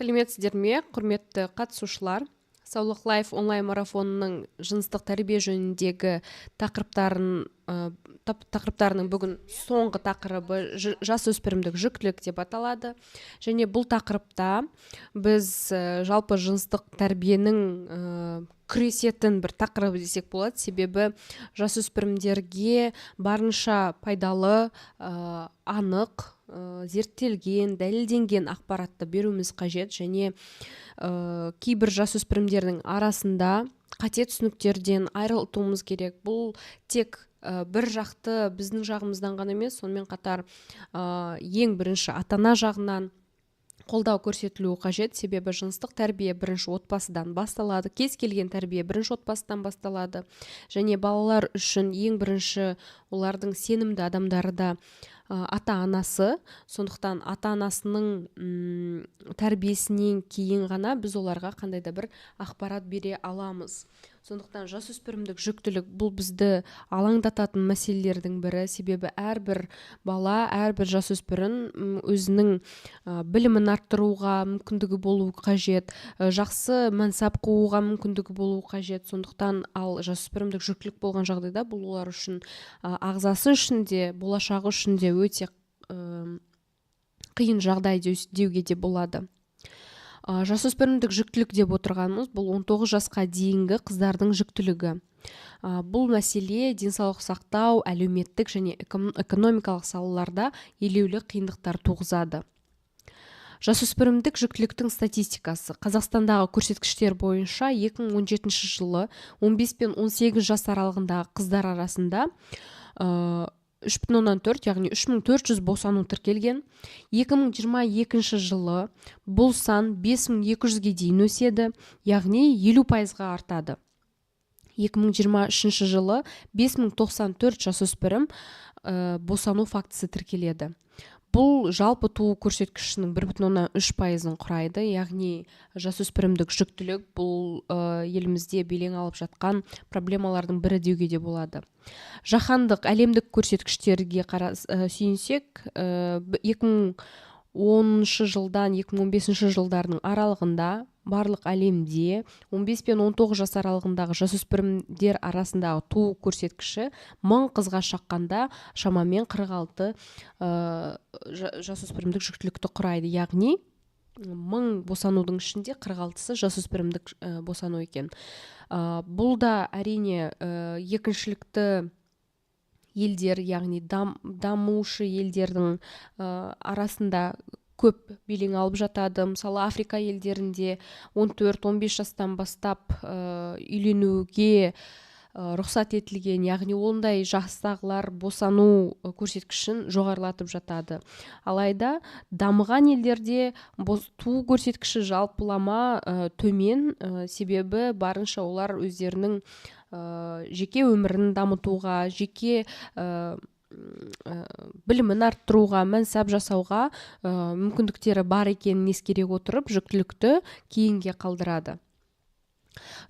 Сәлеметсіздер ме, құрметті қатысушылар! Саулық Лайф онлайн марафонының жыныстық тәрбие жөніндегі тақырыптарының бүгін соңғы тақырыбы жасөспірімдік жүктілік деп аталады. Және бұл тақырыпта біз жалпы жыныстық тәрбиенің күресетін бір тақырыбы десек болады, себебі жасөспірімдерге барынша пайдалы, анық, зерттелген, дәлелденген ақпаратты беруіміз қажет. Және кейбір жасөспірімдердің арасында қате түсініктерден айырылтуымыз керек. Бұл тек бір жақты біздің жағымыздан ғана емес, сонымен қатар ең бірінші ата-ана жағынан қолдау көрсетілуі қажет, себебі жыныстық тәрбие бірінші отбасыдан басталады. Кез келген тәрбие бірінші отбасыдан басталады. Және балалар үшін ең бірінші олардың сенімді адамдары да ата-анасы. Сондықтан ата-анасының тәрбиесінен кейін ғана біз оларға қандай да бір ақпарат бере аламыз. Сондықтан жасөспірімдік жүктілік бұл бізді алаңдататын мәселелердің бірі, себебі әрбір бала, әрбір жасөспірім өзінің білімін арттыруға мүмкіндігі болуы қажет, жақсы мансап қууға мүмкіндігі болуы қажет. Сондықтан ал жасөспірімдік жүктілік болған жағдайда бұл олар үшін, ағзасы үшін де, болашағы үшін де өте қиын жағдай деуге де болады. Жасөспірімдік жүктілік деп отырғанымыз бұл 19 жасқа дейінгі қыздардың жүктілігі. Бұл мәселе денсаулық сақтау, әлеуметтік және экономикалық салаларда елеулі қиындықтар туғызады. Жасөспірімдік жүктіліктің статистикасы. Қазақстандағы көрсеткіштер бойынша 2017 жылы 15 пен 18 жас аралығындағы қыздар арасында 3,4, яғни 3400 босану тіркелген. 2022 жылы бұл сан 5200-ге дейін өседі, яғни 50%-ға артады. 2023 жылы 5094 жасөспірім босану фактісі тіркеледі. Бұл жалпы туу көрсеткішінің 1,3%-ын құрайды, яғни жасөспірімдік жүктілік бұл елімізде белең алып жатқан проблемалардың бірі деуге де болады. Жаһандық әлемдік көрсеткіштерге сүйенсек, 2010 жылдан 2015 жылдардың аралығында барлық әлемде 15 пен 19 жас аралығындағы жасөспірімдер арасындағы туу көрсеткіші 1000 қызға шаққанда шамамен 46 жасөспірімдік жүктілікті құрайды, яғни 1000 босанудың ішінде 46-сы жасөспірімдік босану екен. Бұл да әрине екіншілікті елдер, яғни дамушы елдердің арасында көп белең алып жатады. Мысалы, Африка елдерінде 14-15 жастан бастап үйленуге рұқсат етілген, яғни ондай жастағылар босану көрсеткішін жоғарылатып жатады. Алайда дамыған елдерде туу көрсеткіші жалпылама төмен, себебі барынша олар өздерінің жеке өмірін дамытуға, жеке білімін арттыруға, мансап жасауға мүмкіндіктері бар екенін ескере отырып, жүктілікті кейінге қалдырады.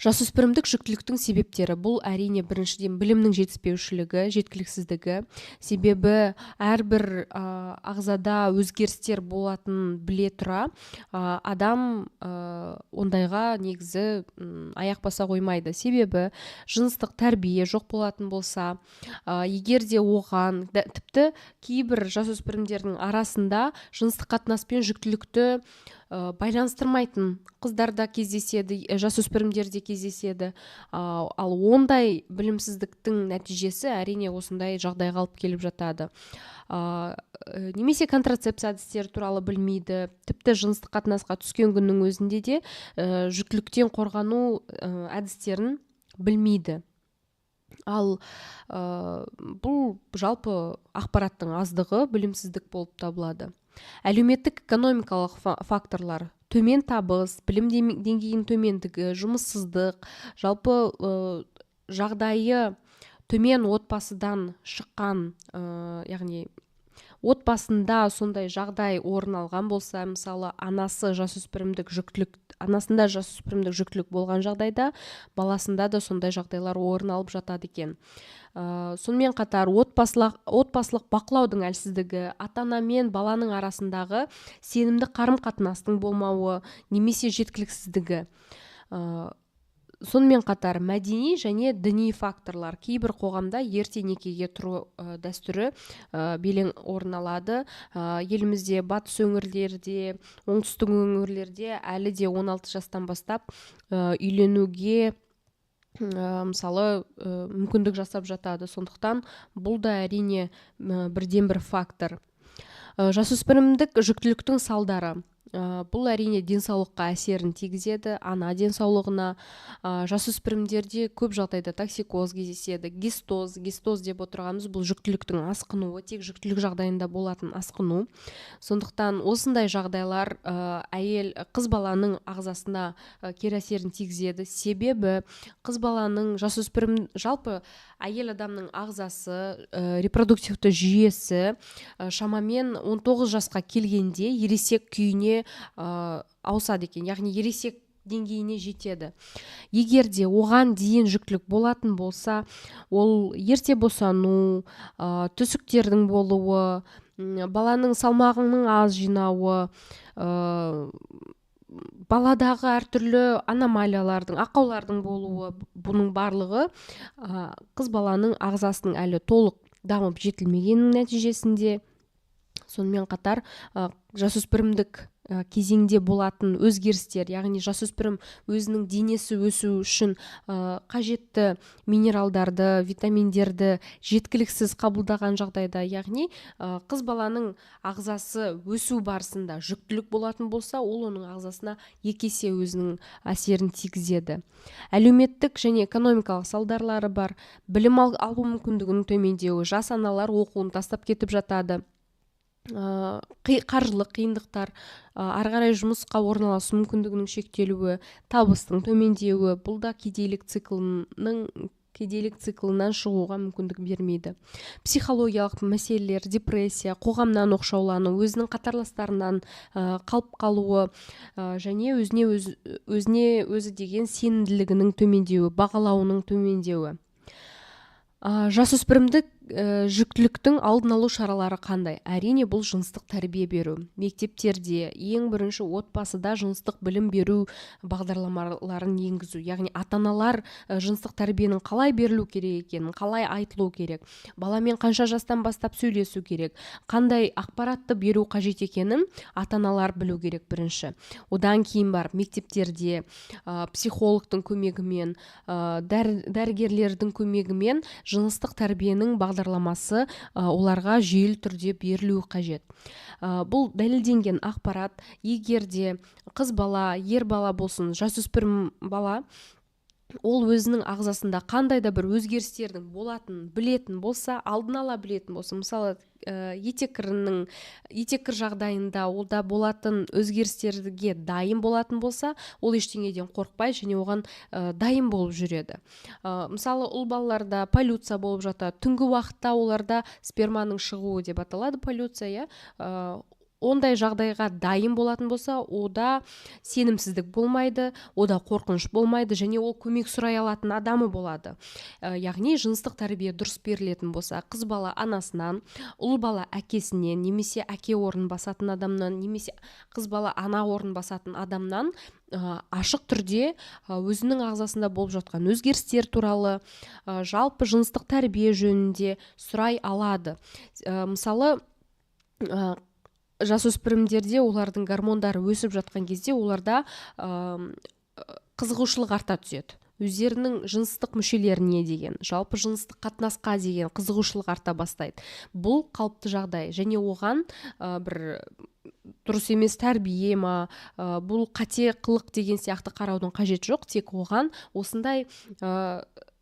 Жасөспірімдік жүктіліктің себептері бұл әрине біріншіден білімнің жетіспеушілігі, жеткіліксіздігі, себебі әрбір ағзада өзгерістер болатынын біле тұра, адам ондайға негізі аяқ баса қоймайды. Себебі жыныстық тәрбие жоқ болатын болса, егер де оған, тіпті кейбір жасөспірімдердің арасында жыныстық қатынас пен жүктілікті байланыстырмайтын қыздар да кездеседі, жасөспірімдер де кездеседі. Ал ондай білімсіздіктің нәтижесі әрине осындай жағдайға алып келіп жатады. Немесе контрацепция әдістері туралы білмейді, тіпті жыныстық қатынасқа түскен күннің өзінде де жүктіліктен қорғану әдістерін білмейді. Ал бұл жалпы ақпараттың аздығы, білімсіздік болып табылады. Әлеуметтік экономикалық факторлар: төмен табыс, білім деңгейінің төмендігі, жұмыссыздық, жалпы жағдайы төмен отбасыдан шыққан, яғни Отбасында сондай жағдай орын алған болса, мысалы, анасы жасөспірімдік жүктілік, анасында жасөспірімдік жүктілік болған жағдайда баласында да сондай жағдайлар орын алып жатады екен. Сонымен қатар отбасылық бақылаудың әлсіздігі, ата-ана мен баланың арасындағы сенімді қарым-қатынастың болмауы немесе жеткіліксіздігі. Сонымен қатар мәдени және діни факторлар. Кейбір қоғамда ерте некеге тұру дәстүрі белең орын алады. Елімізде, батыс өңірлерде, оңтүстік өңірлерде әлі де 16 жастан бастап үйленуге, мысалы, мүмкіндік жасап жатады. Сондықтан бұл да, әрине, бірден бір фактор. Жасөспірімдік жүктіліктің салдары. Бұл, әрине, денсаулыққа әсерін тигізеді, ана денсаулығына. Жасөспірімдерде көп жағдайда токсикоз кездеседі, гестоз. Гестоз деп отырғанымыз — бұл жүктіліктің асқынуы, тек жүктілік жағдайында болатын асқыну. Сондықтан осындай жағдайлар әйел, қыз баланың ағзасына кері әсерін тигізеді. Себебі қыз баланың, жасөспірім, жалпы әйел адамның ағзасы, репродуктивті жүйесі шамамен 19 жасқа келгенде ересек күйіне ауысады екен, яғни ересек деңгейіне жетеді. Егер де оған дейін жүктілік болатын болса, ол ерте босану, түсіктердің болуы, баланың салмағының аз жинауы, баладағы әртүрлі аномалиялардың, ақаулардың болуы, бұның барлығы қыз баланың ағзасының әлі толық дамып жетілмегенінің нәтижесінде. Сонымен қатар жасөспірімдік кезеңде болатын өзгерістер, яғни жасөспірім өзінің денесі өсу үшін қажетті минералдарды, витаминдерді жеткіліксіз қабылдаған жағдайда, яғни қыз баланың ағзасы өсу барысында жүктілік болатын болса, ол оның ағзасына екі есе өзінің әсерін тигізеді. Әлеуметтік және экономикалық салдарлары бар: білім алу мүмкіндігінің төмендеуі, жас аналар оқуын тастап кетіп жатады, қаржылық қиындықтар, ары қарай жұмысқа орналасу мүмкіндігінің шектелуі, табыстың төмендеуі. Бұл да кедейлік циклынан шығуға мүмкіндік бермейді. Психологиялық мәселелер, депрессия, қоғамнан оқшаулану, өзінің қатарластарынан қалып қалуы және өзіне өзі деген сенімділігінің төмендеуі, бағалауының төмендеуі. Жасөспірімдік жүктіліктің алдын алу шаралары қандай? Әрине, бұл жыныстық тәрбие беру. Мектептерде, ең бірінші отбасыда жыныстық білім беру бағдарламаларын енгізу, яғни ата аналар жыныстық тәрбиенің қалай берілу керек екенін, қалай айтылу керек, баламен қанша жастан бастап сөйлесу керек, қандай ақпаратты беру қажет екенін ата аналар білу керек бірінші. Одан кейін барып мектептерде психологтың көмегімен, дәрігерлердің көмегімен жыныстық тәрбиенің бағдарламасы оларға жүйелі түрде берілуі қажет. Бұл дәлелденген ақпарат. Егер де қыз бала, ер бала болсын, жасөспірім бала, ол өзінің ағзасында қандай да бір өзгерістердің болатынын білетін болса, алдын ала білетін болса, мысалы, етеккір жағдайында олда болатын өзгерістерге дайын болатын болса, ол ештеңеден қорықпай және оған дайын болып жүреді. Мысалы, ұл балаларда поллюция болып жатады, түнгі уақытта оларда сперманың шығуы деп аталады поллюция, иә. Ондай жағдайға дайын болатын болса, ода сенімсіздік болмайды, ода қорқыныш болмайды және ол көмек сұрай алатын адамы болады. Яғни жыныстық тәрбие дұрыс берілетін болса, қыз бала анасынан, ұл бала әкесінен немесе әке орнын басатын адамнан, немесе қыз бала ана орнын басатын адамнан ашық түрде өзінің ағзасында болып жатқан өзгерістер туралы, жалпы жыныстық тәрбие жөнінде сұрай алады. Мысалы, жасөспірімдерде олардың гормондары өсіп жатқан кезде оларда қызығушылық арта түседі. Өздерінің жыныстық мүшелеріне деген, жалпы жыныстық қатынасқа деген қызығушылық арта бастайды. Бұл қалыпты жағдай және оған бір дұрыс емес тәрбие ма, бұл қате қылық деген сияқты қараудың қажеті жоқ, тек оған осындай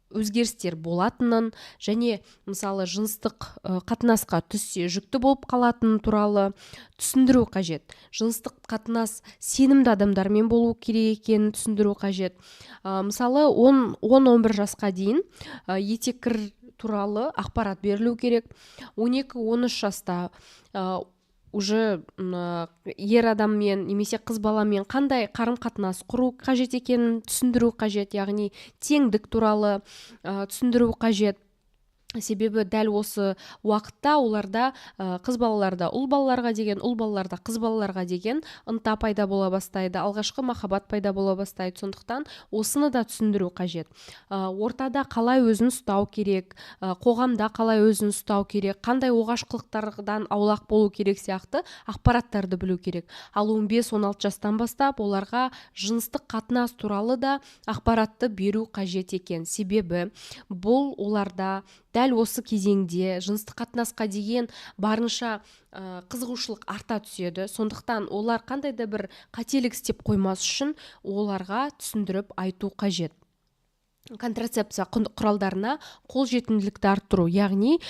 өзгерістер болатынын және, мысалы, жыныстық қатынасқа түссе, жүкті болып қалатыны туралы түсіндіру қажет. Жыныстық қатынас сенімді адамдармен болу керек екенін түсіндіру қажет. Мысалы, 10-11 жасқа дейін етеккір туралы ақпарат берілу керек. 12-13 жаста уже ер адаммен немесе қыз баламен қандай қарым-қатынас құру қажет екенін түсіндіру қажет, яғни теңдік туралы түсіндіру қажет. Себебі дәл осы уақытта оларда қыз балаларда ұл балаларға деген, ұл балаларда қыз балаларға деген ынта пайда бола бастайды, алғашқы махаббат пайда бола бастайды. Сондықтан осыны да түсіндіру қажет. Ортада қалай өзін ұстау керек, қоғамда қалай өзін ұстау керек, қандай оғаш қылықтардан аулақ болу керек сияқты ақпараттарды білу керек. Ал 15-16 жастан бастап оларға жыныстық қатынас туралы да ақпаратты беру қажет екен. Себебі бұл оларда дәл осы кезеңде жыныстық қатынасқа деген барынша қызығушылық арта түседі. Сондықтан олар қандай да бір қателік істеп қоймас үшін оларға түсіндіріп айту қажет. Контрацепция құралдарына қолжетімділікті арттыру, яғни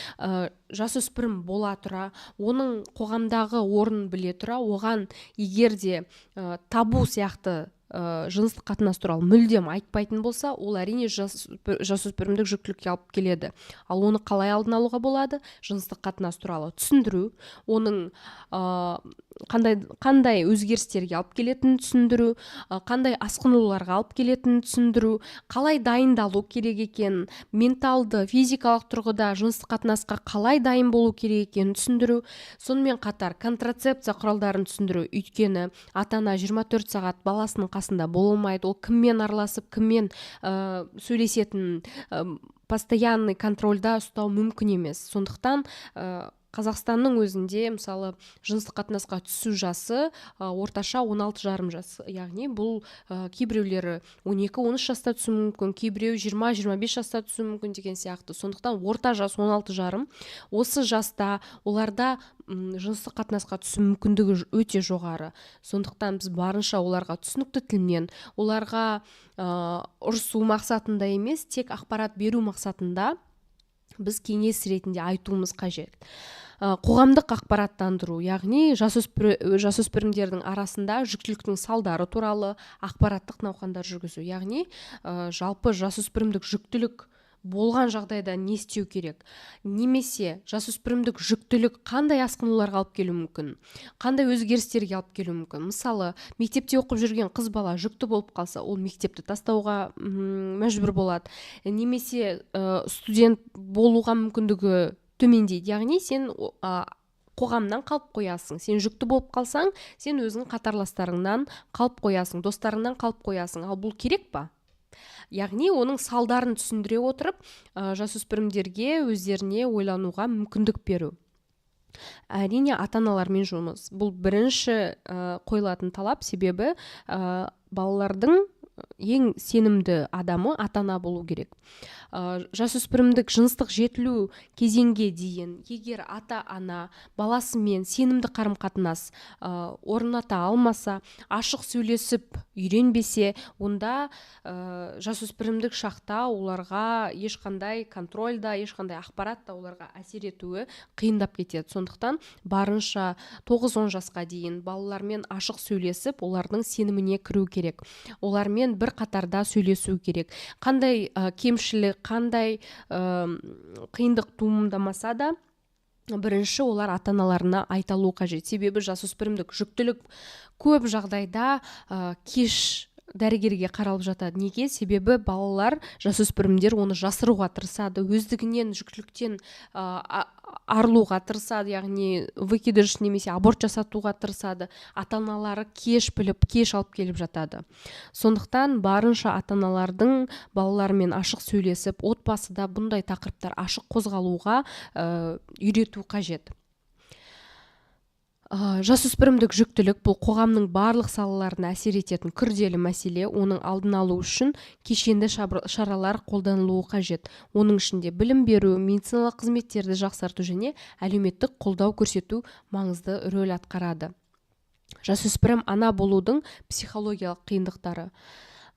жасөспірім бола тұра, оның қоғамдағы орнын біле тұра, оған егер де табу сияқты жыныстық қатынас туралы мүлдем айтпайтын болса, ол әрине жасөспірімдік жүктілікке алып келеді. Ал оны қалай алдын алуға болады? Жыныстық қатынас туралы түсіндіру, оның қандай өзгерістерге алып келетінін түсіндіру, қандай асқынуларға алып келетінін түсіндіру, қалай дайындалу керек екенін, менталды, физикалық тұрғыда жыныстық қатынасқа қалай дайын болу керек екенін түсіндіру. Сонымен қатар контрацепция құралдарын түсіндіру, өйткені ата-ана 24 сағат баласының қасында бола алмайды, ол кіммен араласып, кіммен сөйлесетінін постоянный контрольда ұстау мүмкін емес. Сондықтан Қазақстанның өзінде, мысалы, жыныстық қатынасқа түсу жасы орташа 16,5 жас. Яғни бұл кейбіреулері 12-13 жаста түсуі мүмкін, кейбіреуі 20-25 жаста түсуі мүмкін деген сияқты. Сондықтан орта жас 16,5. Осы жаста оларда жыныстық қатынасқа түсу мүмкіндігі өте жоғары. Сондықтан біз барынша оларға түсінікті тілмен, оларға ұрысу мақсатында емес, тек ақпарат беру мақсатында біз кеңес ретінде айтуымыз қажет. Қоғамдық ақпараттандыру, яғни жасөспірімдердің арасында жүктіліктің салдары туралы ақпараттық науқандар жүргізу, яғни жалпы жасөспірімдік жүктілік болған жағдайда не істеу керек, немесе жасөспірімдік жүктілік қандай асқынуларға алып келуі мүмкін, қандай өзгерістерге алып келуі мүмкін. Мысалы, мектепте оқып жүрген қыз бала жүкті болып қалса, ол мектепті тастауға мәжбүр болады, немесе студент болуға мүмкіндігі төмендейді. Яғни сен қоғамнан қалып қоясың, сен жүкті болып қалсаң, сен өзің қатарластарыңнан қалып қоясың, достарыңнан қалып қоясың. Ал бұл керек па? Яғни оның салдарын түсіндіре отырып, жасөспірімдерге өздеріне ойлануға мүмкіндік беру. Әрине, ата-аналармен жұмыс. Бұл бірінші қойылатын талап, себебі балалардың ең сенімді адамы ата-ана болу керек. Жасөспірімдік жыныстық жетілу кезеңге дейін егер ата-ана баласымен сенімді қарым-қатынас орната алмаса, ашық сөйлесіп үйренбесе, онда жасөспірімдік шақта оларға ешқандай контроль да, ешқандай ақпарат та оларға әсер етуі қиындап кетеді. Сондықтан барынша 9-10 жасқа дейін балалармен ашық сөйлесіп, олардың сеніміне кіру керек. Олармен бір қатарда сөйлесу керек. Қандай кемшілік, қандай қиындық туындамаса да, бірінші олар ата-аналарына айта алу қажет. Себебі жасөспірімдік жүктілік көп жағдайда кеш дәрігерге қаралып жатады. Неге? Себебі балалар, жасөспірімдер оны жасыруға тырысады, өздігінен жүктіліктен арылуға тырысады, яғни выкидыш немесе аборт жасатуға тырысады. Ата-аналары кеш біліп, кеш алып келіп жатады. Сондықтан барынша ата-аналардың балаларымен ашық сөйлесіп, отбасыда бұндай тақырыптар ашық қозғалуға үйрету қажет. Жасөспірімдік жүктілік бұл қоғамның барлық салаларына әсер ететін күрделі мәселе. Оның алдын алу үшін кешенді шаралар қолданылуы қажет. Оның ішінде білім беру, медициналық қызметтерді жақсарту және әлеуметтік қолдау көрсету маңызды рөл атқарады. Жасөспірім ана болудың психологиялық қиындықтары.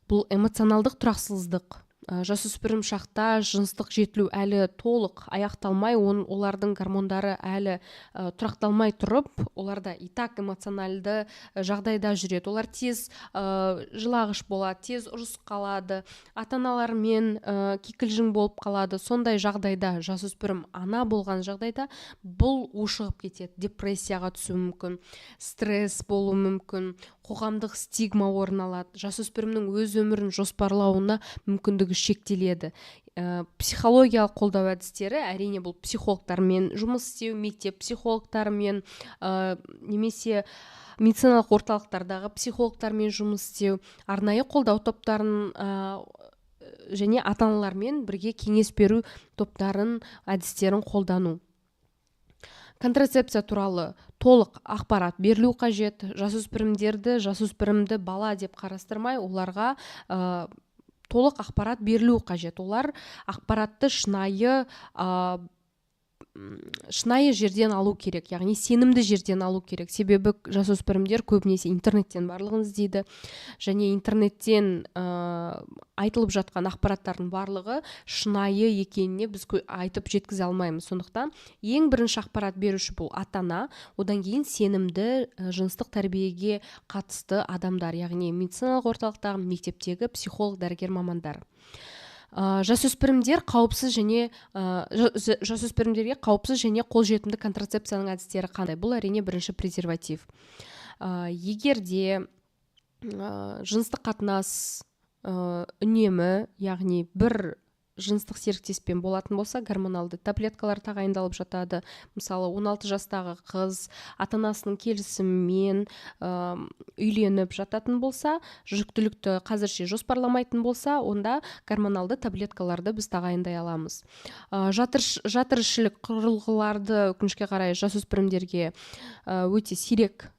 Бұл эмоционалдық тұрақсыздық, Жасөспірім шақта жыныстық жетілу әлі толық аяқталмай, олардың гормондары әлі тұрақталмай тұрып, оларда и так эмоциональды жағдайда жүреді. Олар тез жылағыш болады, тез ұрысып қалады, ата-аналарымен кикілжің болып қалады. Сондай жағдайда, жасөспірім ана болған жағдайда, бұл ушығып кетеді, депрессияға түсуі мүмкін, стресс болуы мүмкін, қоғамдық стигма орын алады, жасөспірімнің өз өмірін жоспарлауына мүмкіндігі шектеледі. Психологиялық қолдау әдістері, әрине, бұл психологтармен жұмыс істеу, мектеп психологтарымен немесе медициналық орталықтардағы психологтармен жұмыс істеу, арнайы қолдау топтарын және ата-аналармен бірге кеңес беру топтарын, әдістерін қолдану. Контрацепция туралы толық ақпарат берілу қажет. Жасөспірімдерді жасөспірімді бала деп қарастырмай, оларға толық ақпарат берілу қажет. Олар ақпаратты шынайы жерден алу керек, яғни сенімді жерден алу керек. Себебі жасөспірімдер көбінесе интернеттен барлығын іздейді және интернеттен айтылып жатқан ақпараттардың барлығы шынайы екеніне біз айтып жеткізе алмаймыз. Сондықтан ең бірінші ақпарат беруші бұл ата-ана, одан кейін сенімді жыныстық тәрбиеге қатысты адамдар, яғни медициналық орталықтағы, мектептегі психолог, дәрігер мамандар. Жасөспірімдер қауіпсіз және жасөспірімдерге қауіпсіз және қолжетімді контрацепцияның әдістері қандай? Бұл, әрине, бірінші презерватив. Егер де жыныстық қатынас үнемі, яғни бір жыныстық серіктеспен болатын болса, гормоналды таблеткалар тағайындалып жатады. Мысалы, 16 жастағы қыз ата-анасының келісімімен үйленіп жататын болса, жүктілікті қазірше жоспарламайтын болса, онда гормоналды таблеткаларды біз тағайындай аламыз. Жатырішілік құрылғыларды, өкінішке қарай, жасөспірімдерге өте сирек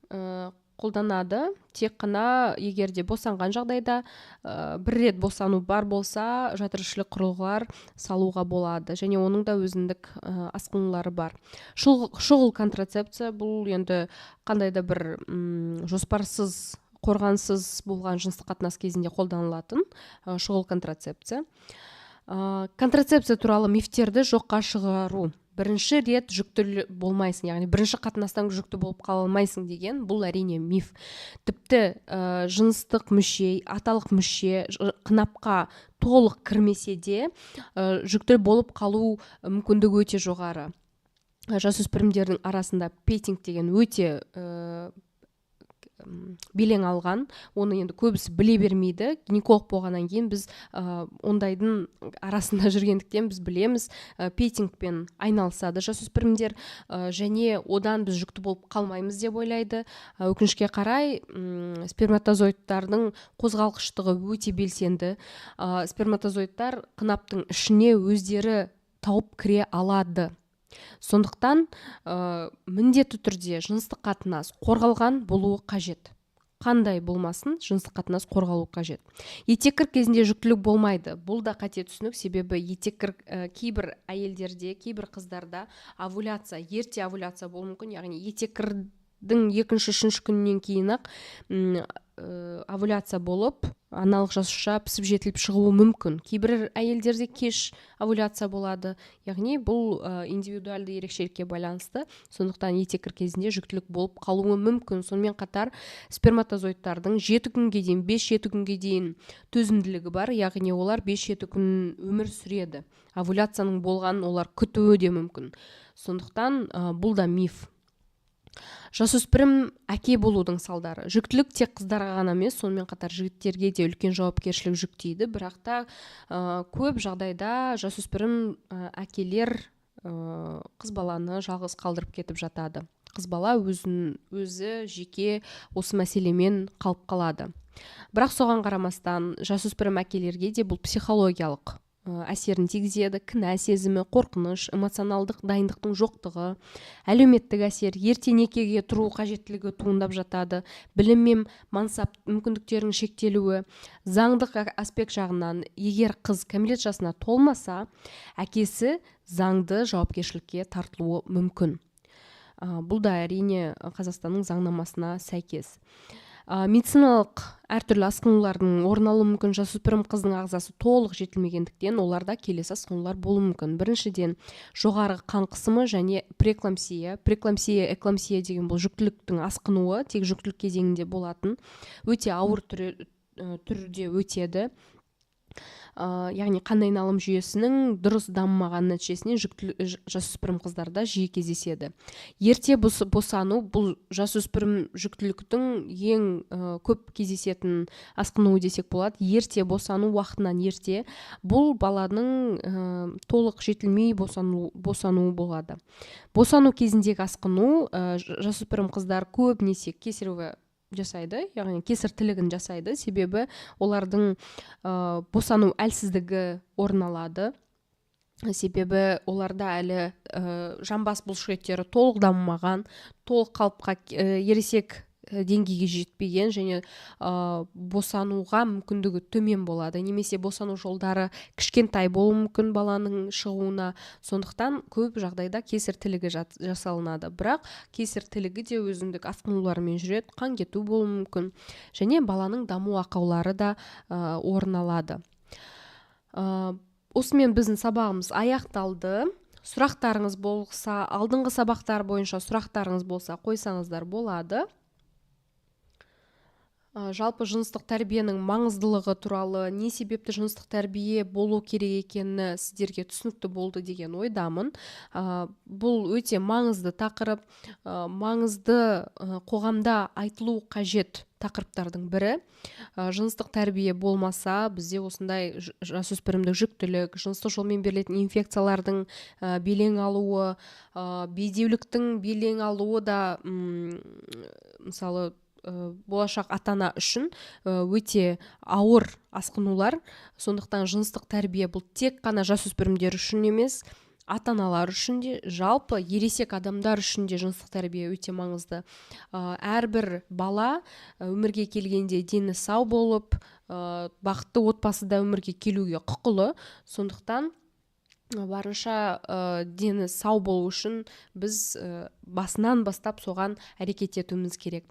қолданады. Тек қана егер де босанған жағдайда, бір рет босану бар болса, жатырішілік құрылғылар салуға болады және оның да өзіндік асқынулары бар. Шұғыл контрацепция бұл енді қандай да бір жоспарсыз, қорғансыз болған жыныстық қатынас кезінде қолданылатын шұғыл контрацепция. Контрацепция туралы мифтерді жоққа шығару. Бірінші рет жүкті болмайсың, яғни бірінші қатынастан жүкті болып қала алмайсың деген бұл, әрине, миф. Тіпті жыныстық мүше, аталық мүше қынапқа толық кірмесе де, жүкті болып қалу мүмкіндігі өте жоғары. Жасөспірімдердің арасында петинг деген өте белең алған, оны енді көбісі біле бермейді. Гинеколог болғаннан кейін біз ондайдың арасында жүргендіктен біз білеміз, петингпен айналысады жасөспірімдер, және одан біз жүкті болып қалмаймыз деп ойлайды. Өкінішке қарай, сперматозоидтардың қозғалғыштығы өте белсенді. Сперматозоидтар қынаптың ішіне өздері тауып кіре алады. Сондықтан міндетті түрде жыныстық қатынас қорғалған болуы қажет. Қандай болмасын, жыныстық қатынас қорғалуы қажет. Етеккір кезінде жүктілік болмайды. Бұл да қате түсінік, себебі етеккір кейбір әйелдерде, кейбір қыздарда овуляция, ерте овуляция болуы мүмкін, яғни етеккірдің екінші, үшінші күнінен кейін ақ овуляция болып, аналық жасуша пісіп жетіліп шығуы мүмкін. Кейбір әйелдерде кеш овуляция болады, яғни бұл индивидуальды ерекшелікке байланысты. Сондықтан етеккір кезінде жүктілік болып қалуы мүмкін. Сонымен қатар сперматозоидтардың 7 күнге дейін, 5-7 күнге дейін төзімділігі бар, яғни олар 5-7 күн өмір сүреді. Овуляцияның болғанын олар күтуі де мүмкін. Сондықтан бұл да миф. Жасөспірім әке болудың салдары. Жүктілік тек қыздарға ғана емес, сонымен қатар жігіттерге де үлкен жауапкершілік жүктейді. Бірақ та көп жағдайда жасөспірім әкелер қыз баланы жалғыз қалдырып кетіп жатады. Қыз бала өзін өзі жеке осы мәселемен қалып қалады. Бірақ соған қарамастан жасөспірім әкелерге де бұл психологиялық әсерін тигізеді. Кінә сезімі, қорқыныш, эмоционалдық дайындықтың жоқтығы, әлеуметтік әсер, ерте некеге тұру қажеттілігі туындап жатады, білім мен мансап мүмкіндіктерінің шектелуі. Заңдық аспект жағынан, егер қыз кәмелет жасына толмаса, әкесі заңды жауапкершілікке тартылуы мүмкін. Бұл да, әрине, Қазақстанның заңнамасына сәйкес. Медициналық әртүрлі асқынулардың орын алуы мүмкін. Жасөспірім қыздың ағзасы толық жетілмегендіктен, оларда келесі асқынулар болуы мүмкін. Біріншіден, жоғары қан қысымы және преэклампсия. Преэклампсия, эклампсия деген бұл жүктіліктің асқынуы, тек жүктілік кезеңінде болатын, өте ауыр түрде өтеді. Яғни қан айналым жүйесінің дұрыс дамымаған нәтижесінен жасөспірім қыздарда жиі кездеседі. Ерте босану бұл жасөспірім жүктіліктің ең көп кездесетін асқынуы десек болады. Ерте босану, уақытынан ерте, бұл баланың толық жетілмей босануы болады. Босану кезіндегі асқыну, жасөспірім қыздар көбінесе кесарево жасайды, яғни кесір тілігін жасайды, себебі олардың босану әлсіздігі орын алады, себебі оларда әлі жамбас бұлшықеттері толық дамымаған, толық қалыпқа ересек деңгейге жетпеген және босануға мүмкіндігі төмен болады, немесе босану жолдары кішкентай болуы мүмкін баланың шығуына. Сондықтан көп жағдайда кесір тілігі жасалынады. Бірақ кесір тілігі де өзіндік асқынуларымен жүреді, қан кету болуы мүмкін және баланың даму ақаулары да орын алады. Осымен біздің сабағымыз аяқталды. Сұрақтарыңыз болса, алдыңғы сабақтар бойынша сұрақтарыңыз болса, қойсаңыздар болады. Жалпы жыныстық тәрбиенің маңыздылығы туралы, не себепті жыныстық тәрбие болу керек екені сіздерге түсінікті болды деген ойдамын. Бұл өте маңызды тақырып, маңызды, қоғамда айтылу қажет тақырыптардың бірі. Жыныстық тәрбие болмаса, бізде осындай жасөспірімдік жүктілік, жыныстық жолмен берілетін инфекциялардың белең алуы, бедеуліктің белең алуы да, мысалы, болашақ ата-ана үшін өте ауыр асқынулар. Сондықтан жыныстық тәрбие бұл тек қана жасөспірімдер үшін емес, ата-аналар үшін де, жалпы ересек адамдар үшін де жыныстық тәрбие өте маңызды. Әрбір бала өмірге келгенде дені сау болып, бақытты отбасыда өмірге келуге құқылы. Сондықтан барынша дені сау болу үшін біз басынан бастап соған әрекет етуіміз керек.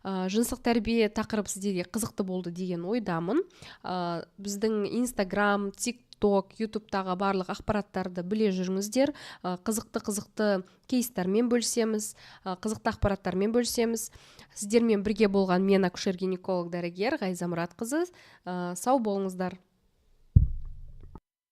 Жыныстық тәрбие тақырып сіздерге қызықты болды деген ойдамын. Біздің Инстаграм, ТикТок, Ютубтағы барлық ақпараттарды біле жүріңіздер. Қызықты кейстармен бөлісеміз, қызықты ақпараттармен бөлісеміз. Сіздермен бірге болған мен, акушер-гинеколог дәрігер Ғайза Мұратқызы. Сау болыңыздар.